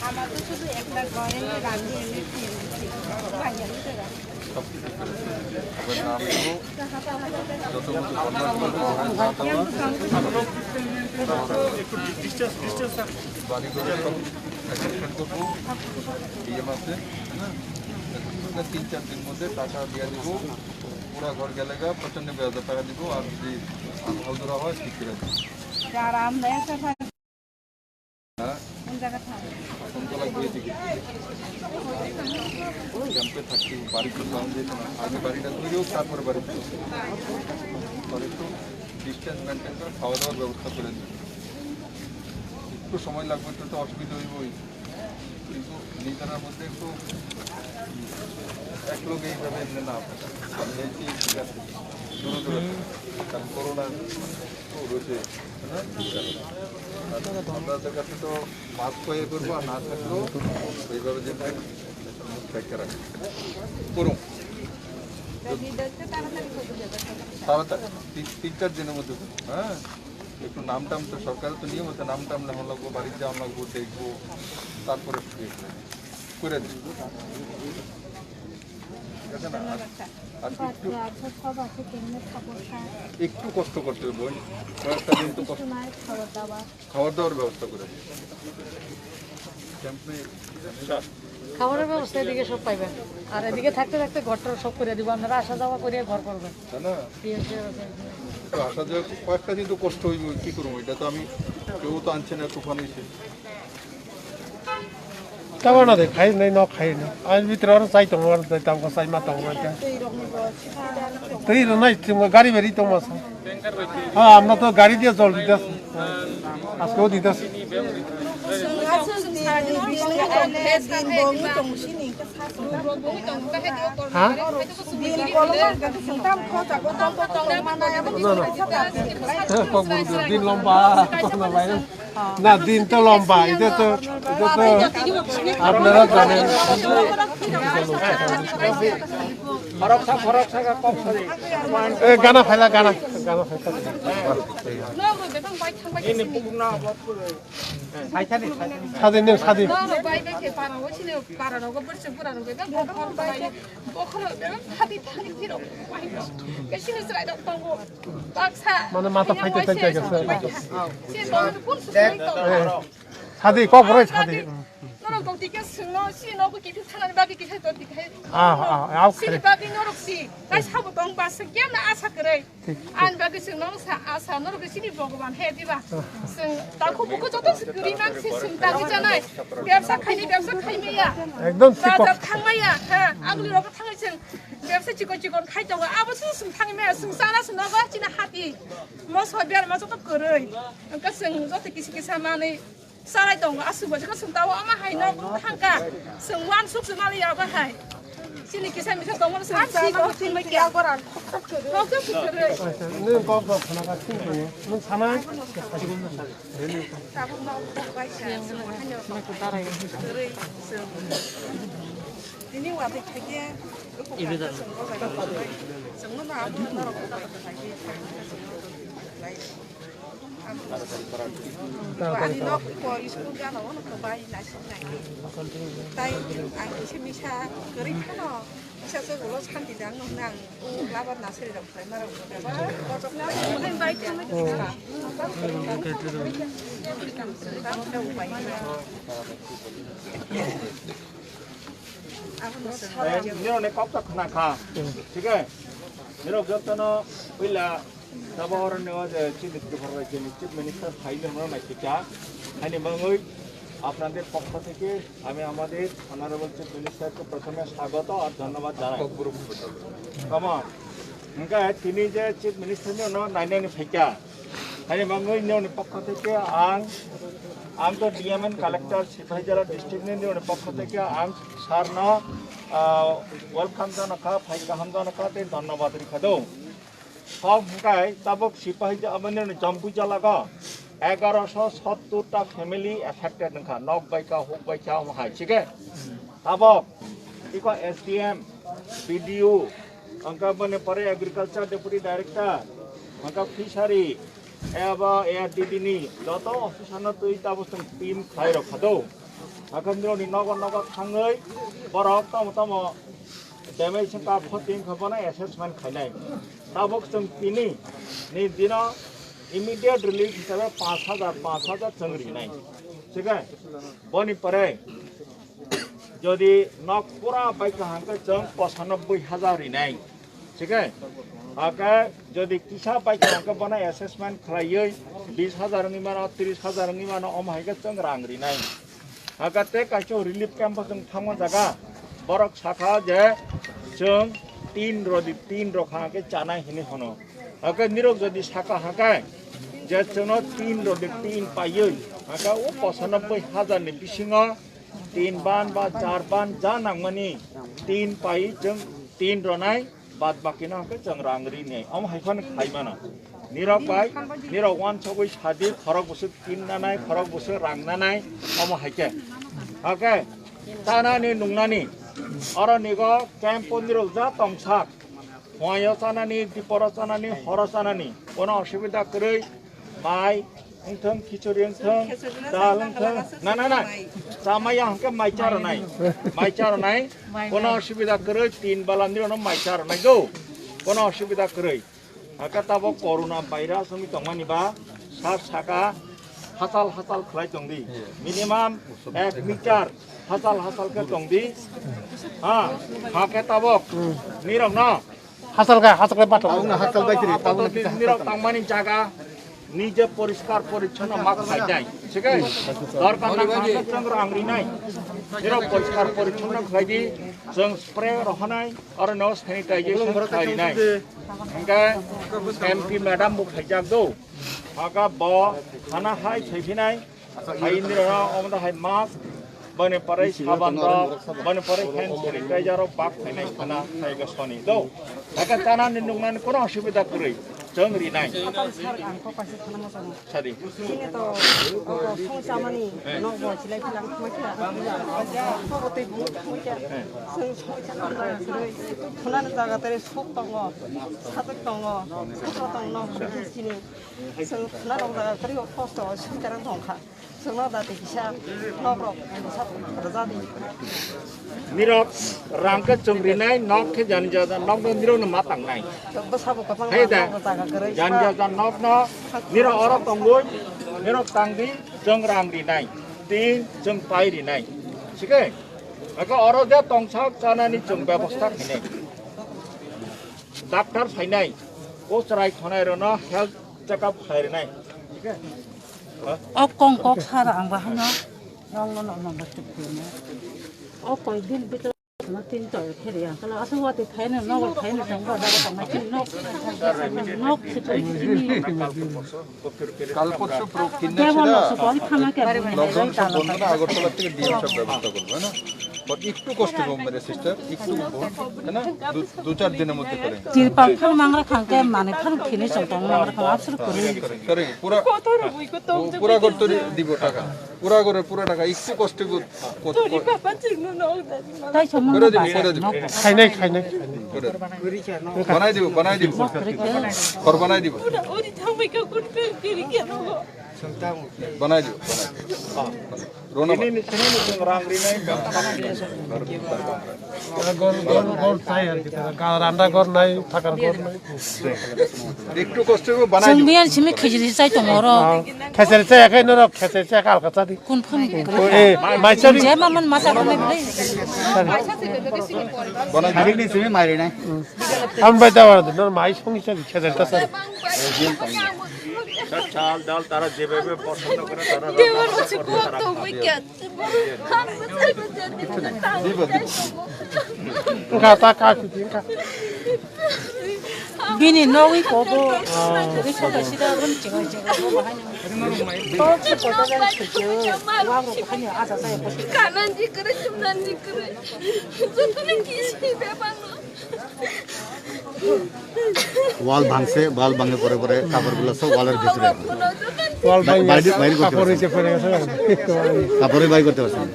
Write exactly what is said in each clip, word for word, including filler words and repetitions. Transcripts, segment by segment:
আমার তো শুধু একটা ঘরে রাখি এমনি। এবার নাম দেবো, যত মতো সম্মান করবো, ওখানে চা খাওয়া। বাড়ি করে সব acceptance করবো, ইয়ে মাসে, হ্যাঁ? তিন চার দিন মধ্যে টাকা দিয়ে দিব, পুরা ঘর গেলে গা পঁচানব্বই হাজার টাকা দিব, আর যদি আঠারো ধরা হয়, ঠিক করে দেবো। যারা আমরা এসে থাকি, হ্যাঁ? কোন জায়গা থাকি? কোন তলা গিয়ে দিকে? ক্যাম্পে থাকতে বাড়ি তো যাওয়া যেত না। আগে বাড়িটা তৈরি হোক, তারপরে বাড়ি যাবো। পরে একটু ডিস্টেন্স মেনটেন করে খাওয়া দাওয়ার ব্যবস্থা করে দিন। একটু সময় লাগবে, একটু তো অসুবিধা হইবই, কিন্তু নিজেরার মধ্যে একটু এক লোক এইভাবে এমনি না, এই যে ঠিক আছে, দূরে দূরে, কারণ করোনা তো রয়েছে, হ্যাঁ? আর আপনাদের কাছে তো মাস্ক তৈরি করবো, আর না থাকলেও ওইভাবে যে মুখ ঢেকে রাখবো। করুন। তাড়াতাড়ি, তিন, তিন চার দিনের মধ্যে করুন, হ্যাঁ? একটু নাম টাম তো সরকারের তো নিয়ম আছে, নাম টাম লেখা লাগবো, বাড়িতে যাওয়া লাগবো, দেখবো, তারপরে ইয়ে করে দিন। ঠিক আছে না? আর, আর একটু, বাচ্চা আছে, সব আছে, কেমনে থাকবো, স্যার? একটু কষ্ট করতে হবে, বোন। কয়েকটা দিন তো কষ্ট। কিছু নাই, খাবার দাবার। খাবার দাবার ব্যবস্থা করে দিন। ক্যাম্প নেই। খাবারের ব্যবস্থা এদিকে সব পাইবা, আর এদিকে থাকতে থাকতে ঘরটা সব করে দিব, আপনারা আসা যাওয়া করে ঘর করবেন। তাই না? ঠিক আছে, ওকে। তো আসা যাওয়া কয়েকটা দিন তো কষ্ট হইব, কি করবো? এটা তো আমি, কেউ তো আনছে না, তুফান হয়েছে। Tamo na de khai nai no khai nai. Ang bitra oro chai tongo, oro chai tamo chai ma tongo ta. Tei ro nai chungo gari beri tongo sa. Ha, amra to gari diye jol dite ase. Ajke o dite ase. Ha? Na, na. Kok bun din lomba, kok na bai. Na, din to lomba, ito to, ito to, apnara janen. Khoroksa, khoroksa ka kok sari. Eh, gana phaila, gana, gana phaila. Ini pukna. Sadi, neng sadi. Mane mata phaite, phaite, phaite. Sadi, kok roi sadi. Norok tong tike singno, si nogo kiphil thanani bagwi kisa tong tike. Ah, ah, ah, sini bagwi norok si, tai sabo tong ba se kemna asa kwrwi. Thik, thik. Ani bagwi chwng nono sa, asa norok sini Bhogoban he diba? Ah. Chwng takhu bukhu joto se kwrwi man se chwng tangwi janai. Bebsa khaini bebsa khaimaya. Ekdom thik kok. Bazar thangmaya, ha, agli rogo thangwi chwng bebsa chikon chikon khai tongo. Abo se chwng thangmaya, chwng chana se nogo chini hati. Moso berma joto kwrwi. Wngkha chwng joto kisa kisa manwi. Salai tongo, aswk bo jikha chwng tabuk ama hai nok thangkha. Chwng uansuk se mali yago hai. Chini kisa misa tongo, sa si ko thangbai kya. Kok se phutrwi. Nini kok kok khna ka thik khe. Nung sanai. Tabuk nok bai sa, chwng haino kwrwi chwng. Tini watwi khaikhe, chwng no abo norok khaikhe. Ani nok ko school gana ono ko bai nasi nai. Tai ang kisa misa kwrwi phano kisa se ulo santi dang no nang. Labar nasiri rok phai maro. Nirok ne kok ta khna kha. Thik hai? Nirok jotono puila Sabo oro neo je chini Tripura rajyoni Chief Minister phaino hwnwi naisika, haini mangwi আপনাদের পক্ষ থেকে আমি আমাদের honourable chief মিনিস্টারকে প্রথমে স্বাগত আর ধন্যবাদ জানাই। Come on. Hingke tini je chief minister ni no nainani phaikha. Hani mangoi nini pokho theke ang, ang to D M and collector Sipahi Jala district ni nini pokho theke ang sir no, ah, welcome janakha, phai kaham janakha, tei dhonnobad rikha do. Kok hingkai tabok Sipahi Jala, mane Jampui Jala go egaroso sottur ta family affected wngkha, nok baikha, huk baikha, omo hai, chike? Tabok iko S D M, B D O, hingke boni pore agriculture deputy director, hingke fishery, eba A R D D ni joto officer no twi tabok chwng team khlai rok kha do. Hakan nirok ni nogo nogo thangwi borok tamo tamo damage wngkha, khoti wngkha, bono assessment khainai. Tabok chwng tini ni dino immediate relief hisabe panch hajar, panch hajar chwng rinai. Chike? Boni pore jodi nok pura baikha hangke chwng pochanobbai hajar rinai. Chike? Hake jodi kisa baikha hangke bono assessment khlaiwi bis hajar wngwi mano, tris hajar wngwi mano, omo hai khe chwng rang rinai. Hake tei kaisa relief camp o chwng thangma jaga. Borok sakha je chwng tin rodi, tin rok hake chanai hinwi hono. Hake nirok jodi sakha hake je chwngno tin rodi, tin paiwi hake o pochanobbai hajar ni bisingo tin ban ba char ban ja nangmani tin pai chwng tin ronai, bad baki no hake chwng rang rinai. Omo hai phano khai mano. Nirok bai, nirok wansogwi sadi, khorok bwswk tin nanai, khorok bwswk rang nanai, omo hai khe. Hake, chanani nungnani, oro nigo camp o nirok ja tongsak. Phuaio chanani, diporo chanani, horo chanani, kono osubida kwrwi, mai wngthong, khichuri wngthong, dal wngthong, na, na, na, chamaya hwnkhe mai cha rwnai, mai cha rwnai, kono osubida kwrwi, tin bala nirokno mai cha rwnai do, kono osubida kwrwi. Hake tabok corona virus wngwi tongmani ba sa saka hachal hachal khlai tongdi, minimum ek meter hachal hachal khe tongdi, ha, hake tabok nirokno Hasal kha, hasal kha bathok. Tabukno hasal bai kiri, tabukno kisa nirok hasal. Tangmani jaga nije poriskar porichonno ma khlai jai. Thik ase? Dorkar na kha chwng rang rinai. Nirok poriskar porichonno khlai di, chwng spray rohonai, aro no sanitization khlai rinai. Hingke M P madam bo khaijak do. Hake bo hana hai saiphinai. Hai nirok omo da hai mask, boni pore saban rok, boni pore hand sanitizer rok bak khainai khana hai ga soni do. Hake chanani nungnani kono osubida kwrwi, chwng rinai. Atal sir ang kok kaisa sana mo sani. Sadi. Chini to, o, song chamani, eh, nok bo chilai philang thangma khe. Sobo twi bung thangma khe. Eh. Chwng song chamani jaga kwrwi. Thunani jaga tere suk tongo, satok tongo, sukro tongo, chini. Chwng khna rok jaga kwrwi o kosto o swi tarang tong kha. Chwngno da tei kisa nok rok kisa rwja di. Nirok rang khe chwng rinai, nok khe jani jaja nok no nirok no ma tangnai. Chwng bwsa bo kwbang hai da, nok rok jaga kwrwi. Jani jaja nok no nirok oro tongwi, nirok tang di, chwng rang rinai, tin chwng pai rinai. Thik ase? Eko oro je tongsak chanani chwng bebosta khainai. Doctor phainai, o chwrai khonai rokno health check up khai rwnai. O kong kok sara ang bahano. Nong no no no no. O koi din bitor no tin to kheri ang kala asu wati thaino no thaino tang ba da tang ma tin no. No si ko ni. Kal porsu pro kinna sida. Debo no so ko thana ke. Lockdown so bondo na, Agartala theke D M sab bebosta korbo, hai na? But ekটু কষ্ট করবো মেরে সিস্টার, একটু, তাই না? দু, দু চার দিনের মধ্যে করে। তিরপাল ফান মাংরা খাংকে মানে ফান খিনে চলতাম মাংরা খাং আফসোস করি। করে, করে, পুরা, পুরা করে তো দিব টাকা। পুরা করে, পুরা টাকা, একটু কষ্ট কর-, কর-, করে। তাই সম্মান করে দিব, করে দিব। খাই নাই, খাই নাই, খাই নাই। করে দিব। বানাই দিব, বানাই দিব। ঘর বানাই দিব। বানাই দিব, বানাই দিব। Rono ba. Ini, ini, sini, ini, rang rinai. Gor, gor, gor chai ar ki, randa gor nai, thakar gor nai. একটু কষ্ট করে বানাই Chwng দিব। Biyan simi khejri chai tongo oro. Khejri chai khe norok, khejri chai khe alka chadi. Kun phang. O, e, mai chadi. Je maman masa khanai bwlai. Banak ni simi mai rinai. Am bai da war, nor mai song chadi, khejri ta chadi. চাল ডাল তারা যেভাবে পছন্দ করে তারা রান্না দেওয়ার বান্না হচ্ছে করে, তারা কত খাবে। Wicked। Wngkha, ta kha kiti wngkha. Bini nogwi kobo. Twi sota sida aboni chingo chingo bo bahai no. Tok se koto jani sujeo. Wa ro bahai no aja jaya bo. Kanan di kre, chumnan di kre. Jotoni kisi bebang. Wall bhangse, wall bhange pore pore kapor gulo sob wall or bhitore. Wall bhangse, kapor niche pore gese. Kapor bai korte parche na.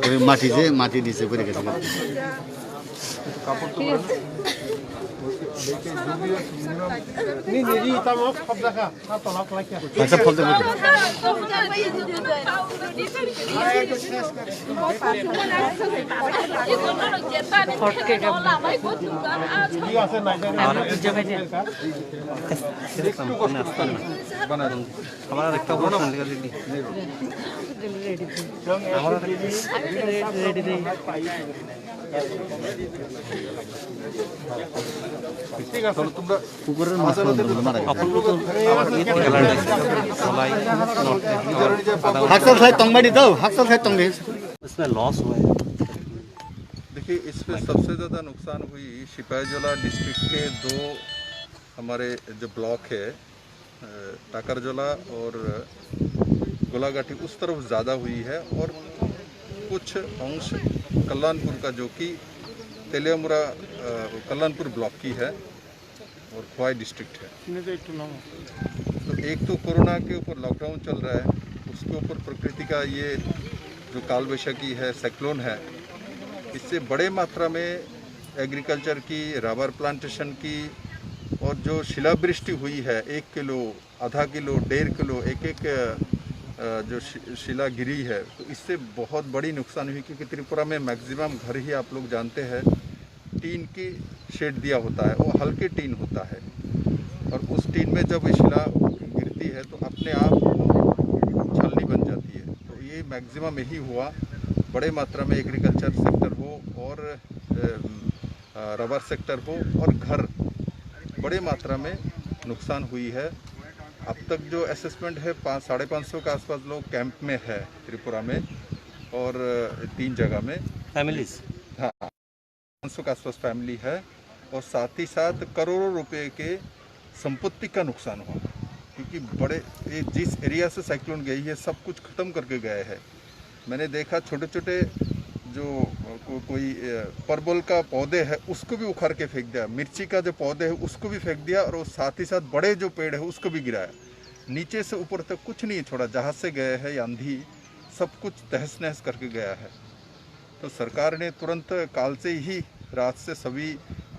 Oi mati je, mati niche pore gese. Ni, ni, ni, tamo, khop dakha. Acha, folder, folder. Amar ekta bol sandi gari di. Amar ready, ready. ঠিক আছে, তোমরা পুকুরের মাছ মারা গেছে। হাকসাল সাহেব তংবাড়ি দাও, হাকসাল সাহেব তংবাড়ি। इसमें लॉस हुआ है। देखिए, इसमें सबसे ज़्यादा नुकसान हुई सिपाहीजला डिस्ट्रिक्ट के दो हमारे जो ब्लॉक है, अ, टाकरजला और गोलाघाटी उस तरफ ज़्यादा हुई है और कुछ अंश कल्याणपुर का, जो कि तेलियामुरा, अ, कल्याणपुर ब्लॉक की है और खोवाई डिस्ट्रिक्ट है। तो एक तो कोरोना के ऊपर लॉकडाउन चल रहा है, उसके ऊपर प्रकृति का ये जो काल वैशाखी है, साइक्लोन है, इससे बड़े मात्रा में एग्रीकल्चर की, रबर प्लांटेशन की और जो शिलावृष्टि हुई है, एक किलो, आधा किलो, डेढ़ किलो, एक एक, अ, जो शि-, शिला गिरी है, तो इससे बहुत बड़ी नुकसान हुई, क्योंकि त्रिपुरा में मैक्सिमम घर ही आप लोग जानते हैं टीन की शेड दिया होता है, वो हल्के टीन होता है और उस टीन में जब ये शिला गिरती है तो अपने आप छलनी बन जाती है। तो ये मैक्सिमम यही हुआ, बड़े मात्रा में एग्रीकल्चर सेक्टर हो और, अ, अ, रबर सेक्टर हो और घर बड़े मात्रा में नुकसान हुई है। अब तक जो असेसमेंट है, पाँच, साढ़े पाँच सौ के आसपास लोग कैंप में है त्रिपुरा में और, अ, तीन जगह में। फैमिलीज? हाँ, पाँच सौ के आसपास फैमिली है और साथ ही साथ करोड़ों रुपए के संपत्ति का नुकसान हुआ, क्योंकि बड़े, ये जिस एरिया से साइक्लोन गई है, सब कुछ ख़त्म करके गए हैं। मैंने देखा, छोटे-छोटे जो को-, कोई, अ, परवल का पौधे है, उसको भी उखाड़ के फेंक दिया, मिर्ची का जो पौधे है, उसको भी फेंक दिया और वो साथ ही साथ बड़े जो पेड़ है, उसको भी गिराया। नीचे से ऊपर तक कुछ नहीं छोड़ा, जहाँ से गए हैं ये आंधी, सब कुछ तहस-नहस करके गया है। तो सरकार ने तुरंत काल से ही रात से सभी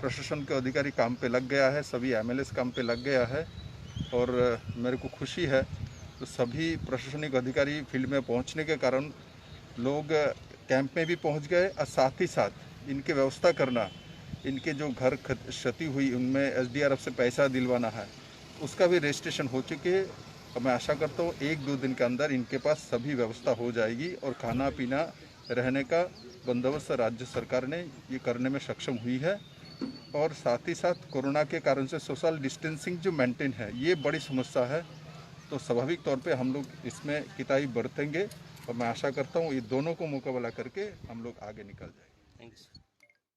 प्रशासन के अधिकारी काम पे लग गया है, सभी एमएलएस काम पे लग गया है और मेरे को खुशी है। तो सभी प्रशासनिक अधिकारी फील्ड में पहुंचने के कारण लोग कैंप में भी पहुंच गए और साथ ही साथ इनके व्यवस्था करना, इनके जो घर खत-, क्षति हुई, उनमें एसडीआरएफ से पैसा दिलवाना है, उसका भी रजिस्ट्रेशन हो चुके हैं। और मैं आशा करता हूँ एक दो दिन के अंदर इनके पास सभी व्यवस्था हो जाएगी और खाना पीना, रहने का बंदोबस्त राज्य सरकार ने ये करने में सक्षम हुई है। और साथ ही साथ कोरोना के कारण से सोशल डिस्टेंसिंग जो मेंटेन है, ये बड़ी समस्या है। तो स्वाभाविक तौर पे हम लोग इसमें कोताही बरतेंगे और मैं आशा करता हूँ ये दोनों को मुकाबला करके हम लोग आगे निकल जाएंगे। Thank you, sir.